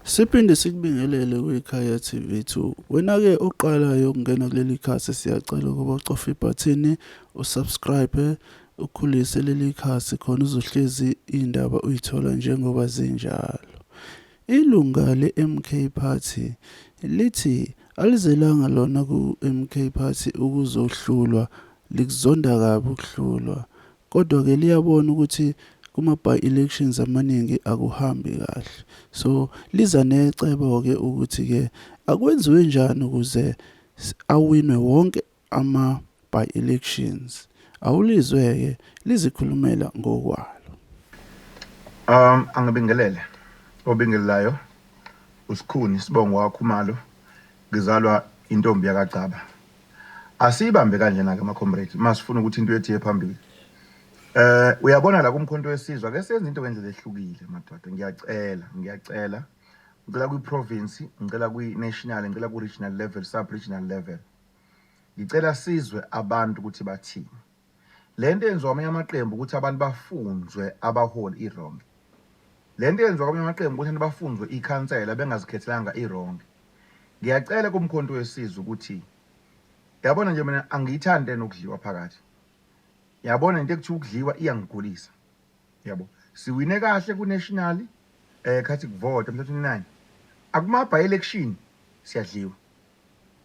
Siphinde sikubingelele kwiKhaya TV 2. Wena-ke oqalayo ukungena kuleli khasi siyacela ukuba ucofe ibhathini usubscribe ukhulise leli khasi khona uzohlezi iy'ndaba uyithola njengoba zinjalo. Ilunga le-MK Party lithi alizelanga lona ku-MK Party ukuzohlulwa, likuzonda kabi ukuhlulwa. Kodwa-ke liyabona ukuthi kuma-by-elections amaningi akuhambi kahle. So liza necebo-ke ukuthi-ke akwenziwe njani ukuze awinwe wonke ama-by-elections. Awulizwe-ke lizikhulumela ngokwalo. Angibingelele obingelelayo uSikhuni sibongo waKhumalo, ngizalwa intombi yakaGcaba. Asiyibambe kanjena ke ma-comrade masifuna ukuthi into yethu iye phambili. Uyabona la kuMkhonto weSizwe ake senze into ngendlela ehlukile madoda, ngiyacela, ngiyacela. Ngicela kwi-province, ngicela kwi-national, ngicela ku-regional level, sub-regional level. Ngicela sizwe abantu ukuthi bathini. Lento yenziwa amanye amaqembu ukuthi abantu bafunzwe abaholi i-wrong. Lento yenziwa kwamanye amaqembu ukuthi abantu bafunzwe ikhansela bengazikhethelanga i-wrong. Ngiyacela kuMkhonto weSizwe ukuthi yabona nje mina angiyithandi nokudliwa phakathi. Yabona into ekuthiwa ukudliwa iyangigulisa. Yabo. Siwine kahle ku-national khathi kuvota mhla 29. Akuma by election siyadliwa.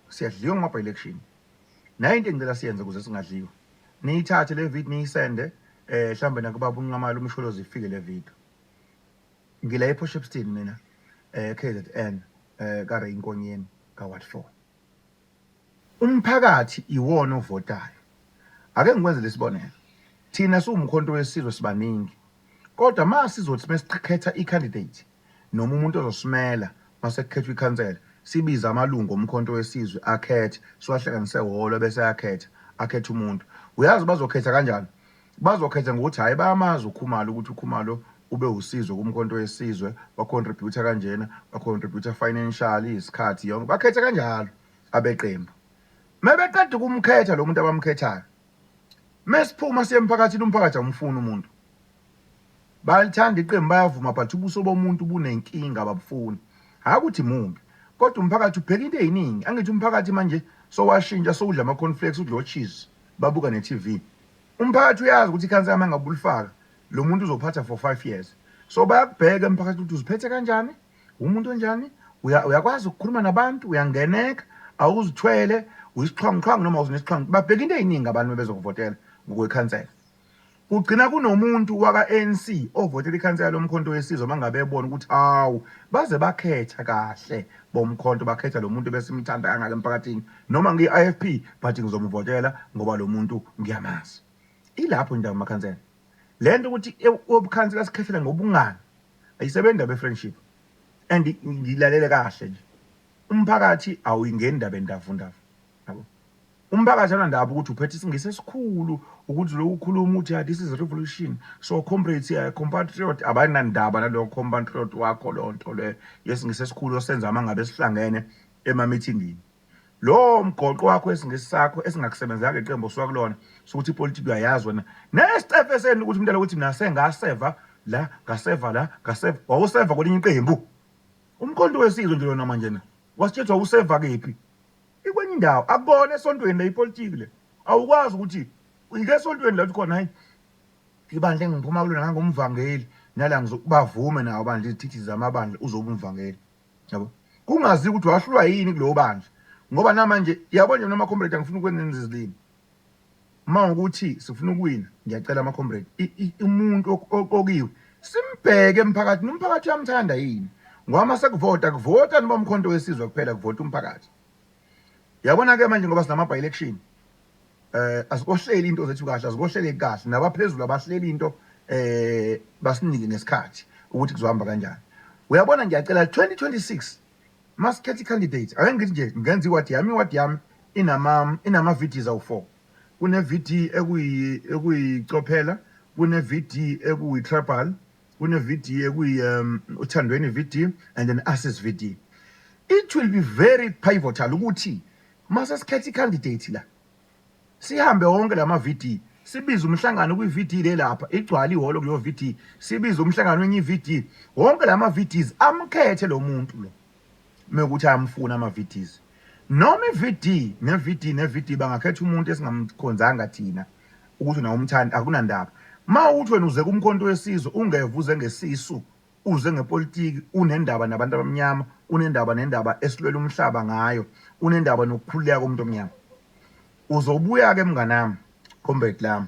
Siyadliwa ngama by election. Nayo into engicela siyenze ukuze singadliwa. Niyithathe le video niyisende mhlambe nakubaba uNqamala uMsholozi ifike le video. Ngila ePort Shepstone mina KZN ka Ray Nkonyeni ka Ward 4. Umphakathi iwona ovotayo. Ake ngikwenze lesibonelo. Thina siwumkhonto wesizwe sibaningi. Kodwa masizothi mesikhetha i-candidate noma umuntu ozosimela mase kukhethwa ikhansela, sibize amalungu omkhonto wesizwe akhethe, siwahlanganise hholo bese ayakhetha, akhethe umuntu. Uyazi bazokhetha kanjani? Bazokhetha ngokuthi hhayi bayamazi uKhumalo ukuthi uKhumalo ube usizo kumkhonto wesizwe, wa-contribute kanjena, wa-contribute financially isikhathi yonke. Bakhetha kanjalo abeqembu. Mebeqeda ukumkhetha lo muntu abamkhethayo, mesiphuma siye emphakathini, umphakathi awumfuni umuntu. Bayalithanda iqembu bayavuma but ubuso bomuntu bunenkinga ababufuni. Hhayi ukuthi mumbi kodwa umphakathi ubheka into ey'ningi. Angithi umphakathi manje sowashintsha sowudla ama-cornflakes udla o-cheese babuka ne-TV. Umphakathi uyazi ukuthi ikhansela uma ngabe ulifaka lo muntu uzophatha for 5 years. So bayakubheka emphakathini ukuthi uziphethe kanjani, umuntu onjani, uyakwazi ukukhuluma nabantu, uyangeneka, awuzithwele, uyisixhwanguxhwangu noma awuzinesixhwangu. Babheka into ey'ningi abantu bebezokuvotela ngokwekhansela. Kugcina kunomuntu waka-ANC ovotela ikhansela loMkhonto weSizwe uma ngabe ebona ukuthi hawu baze bakhetha kahle bomkhonto, bakhetha lo muntu besimthanda kangaka emphakathini, noma ngiyi-IFP but ngizomvotela ngoba lo muntu ngiyamazi. Ilapho indaba makhansela. Le nto ukuthi obukhansela sikhethela ngobungani ayisebenzi indaba ye-friendship. And ngilalele kahle nje, umphakathi awuyingeni indaba endavundavu, yabo. Umphakathi awunandaba ukuthi uphethe isingisi esikhulu ukuthi lokhu ukhuluma uthi ah, this is revolution so comrades, compatriot, abanandaba nalowo compatriot wakho leyo nto leyo yesingisi esikhulu osenza uma ngabe sihlangene emamithingini. Lowo mgoqo wakho wesingisi sakho esingakusebenzanga iqembu osuka kulona sokuthi ipolitiki uyayazi wena nesicefe senu ukuthi umntwana ukuthi mina sengaseva la ngaseva la ngaseva wawuseva kwelinye iqembu. Umkhonto wesizwe nje lona manje na wasitshethwa useva kephi ikwenye indawo akubona esontweni le ipolitiki le awukwazi ukuthi ike esontweni la uthi khona hayi ibandla engiphuma kulona ngangumvangeli nala ngizobavume nawo bandla izithithi zamabandla uzoba umvangeli yabo kungazi ukuthi wahlulwa yini kulowo bandla ngoba namanje yabo nje noma comrade angifuni ukwenza izilimi uma ukuthi sifuna ukuwina ngiyacela ama comrade umuntu oqokiwe simbheke emphakathini umphakathi uyamthanda yini ngoba uma sekuvota kuvota noma umkhonto wesizwe kuphela kuvota umphakathi yabona ke manje ngoba sinama by election asikohleli into zethu kahle asikohleleki kahle nabaphezulu abahleli into basinike ngesikhathi ukuthi kuzohamba kanjani uyabona ngiyacela 2026 masikhethe candidate ake ngithi nje ngenza iwadi yami iwadi yami inama VDs awu4 kune VD ekuyi ekuyicophela kune VD ekuyi tribal kune VD ekuyi uthandweni VD and then Assist VD. It will be very pivotal ukuthi mase sikhetha i-candidate la sihambe wonke lama VD. Sibize umhlangano kwi-VD le lapha, igcwale ihholo kuleyo VD. Sibize umhlangano wenye i-VD. Wonke lama VDs amkhethe lo muntu lo. Mekuthi ayamfuna ama VDs. Noma i-VD ne-VD ne-VD bangakhetha umuntu esingamkhonzanga thina ukuthi nawe umthandi akunandaba. Ma uthi wena uze kumkhonto wesizwe ungeve uze ngesisu uze ngepolitiki unendaba nabantu abamnyama unendaba nendaba esilwela umhlaba ngayo unendaba nokukhululeka komuntu omnyama uzobuya ke mnganami comrade lami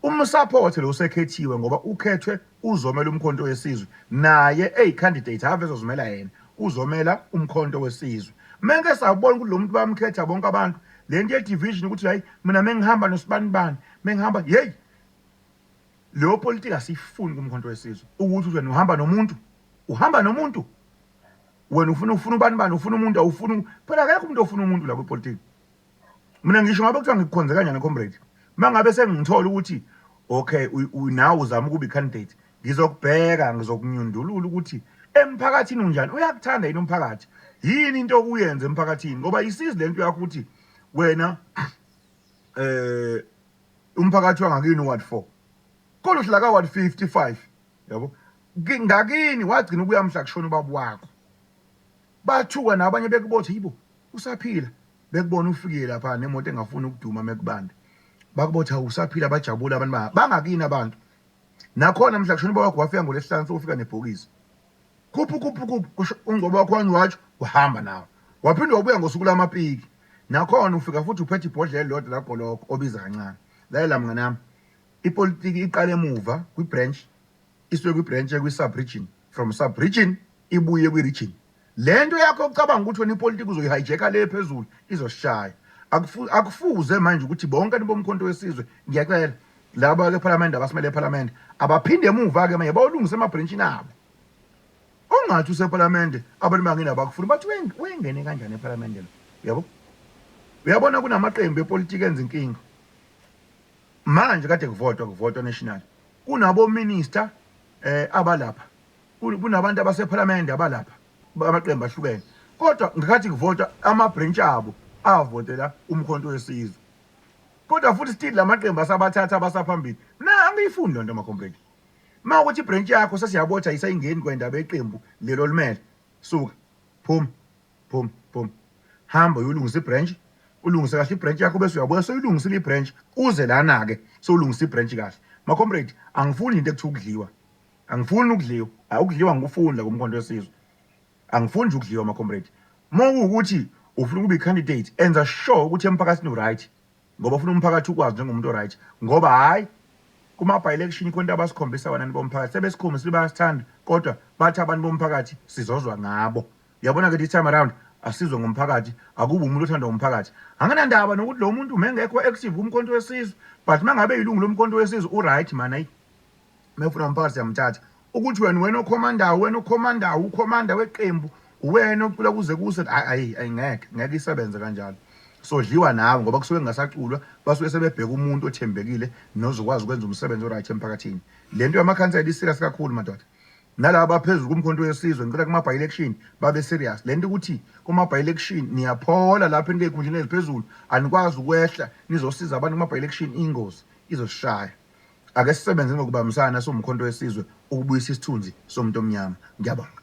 umsupport lo usekhethiwe ngoba ukhethwe uzomela umkhonto wesizwe naye eyi candidate ave ezozimela yena uzomela umkhonto wesizwe menke sabona ukuthi lo muntu bayamkhetha bonke abantu lento ye division ukuthi hayi mina mengihamba nosibanibani mengihamba hey Leyo politiki asiyifuni kumkhonto wesizwe ukuthi wena uhamba nomuntu uhamba nomuntu wena ufuna ufuna ubani bani ufuna umuntu awufuni phela akekho umuntu ofuna umuntu la kwipolitiki mina ngisho ngabe kuthiwa ngikukhonze kanjani comrade mangabe sengithola ukuthi okay nawe uzama ukuba i-candidate ngizokubheka ngizokunyundulula ukuthi emphakathini unjani uyakuthanda yini umphakathi yini into okuyenza emphakathini ngoba isizi lento yakho ukuthi wena eh umphakathi wangakini ward 4 kodwa uhlala ka ward 55 yabo ngakini wagcina ukuya mhla kushona ubaba wakho bathuka nabanye bekubothe yibo usaphila bekubona ufikile lapha nemoto engafuni ukuduma mekubanda bakubotha usaphila bajabula abantu bangakini abantu nakhona mhla kushona ubaba wakho wafika ngolesihlanu sokufika nebhokisi Khuphu khuphu khuphu kusho ungcobo wakho wani watsho wahamba nawo. Waphinde wabuya ngosuku lamapiki. Nakhona ufika futhi uphethe ibhodlela elilodwa lagoloko obiza kancane. Lalela mngani wami. Ipolitiki iqala emuva kwi-branch isuke kwi-branch kwi-sub region from sub region ibuye kwi-region. Le nto yakho ocabanga ukuthi wena ipolitiki uzoyihijacka le phezulu izoshaya. Akufuze manje ukuthi bonke nibomkhonto wesizwe ngiyacela laba ke ePhalamende abasimele ePhalamende abaphinde emuva ke manje bayolungisa emabranchini abo. Ungathi usephalamende abantu bangena abakufuni bathi wengene kanjani ephalamende lo uyabo uyabona kunamaqembu epolitiki enza inkinga manje kade kuvotwa kuvotwa national kunabo minister eh abalapha kunabantu abasephalamende abalapha amaqembu ahlukene kodwa ngekhathi kuvotwa ama branch abo avotela umkhonto wesizwe kodwa futhi still lamaqembu asabathatha abasaphambili na angiyifuni lonto ama comrade Uma ukuthi ibranch yakho sesiyabotha ayisayingeni kwendaba yeqembu lelo limele. Suka. Phuma. Phuma. Phuma. Hamba uyolungisa ibranch. Ulungise kahle ibranch yakho bese uyabuya soyilungisile ibranch uze lana ke sowulungisa ibranch kahle. Ma comrade angifuni into ekuthiwa ukudliwa. Angifuni ukudliwa. Ukudliwa ngikufuni la kumkhonto wesizwe. Angifuni nje ukudliwa ma comrade. Uma kuwukuthi ufuna ukuba i-candidate enza sure ukuthi emphakathini uright. Ngoba ufuna umphakathi ukwazi njengomuntu oright ngoba hayi kuma by election khona into abasikhombisa wona bomphakathi sebesikhombisile bayasithanda kodwa bathi abantu bomphakathi sizozwa ngabo uyabona ke this time around asizwe ngomphakathi akube umuntu othandwa ngumphakathi anginandaba nokuthi lo muntu mengekho active kumkhonto wesizwe but mangabe ilungu lomkhonto wesizwe u right man ayi mefuna umphakathi siyamthatha ukuthi wena wena okhomandayo wena okhomandayo ukhomanda weqembu uwena ocula kuze kuse ayi ayingeke ngeke isebenze kanjalo sodliwa nawe ngoba kusuke kungasaculwa basuke sebebheka umuntu othembekile nozokwazi ukwenza umsebenzi oright emphakathini lento yamakhansela iserious kakhulu madoda nalaba abaphezulu kumkhonto wesizwe ngicela kuma by election babe serious lento ukuthi kuma by election niyaphola lapho enikekhundleni eziphezulu anikwazi ukwehla nizosiza abantu kuma by election ingozi izoshaya Ake sisebenze ngokubambisana siwumkhonto wesizwe ukubuyisa isithunzi somuntu omnyama. Ngiyabonga.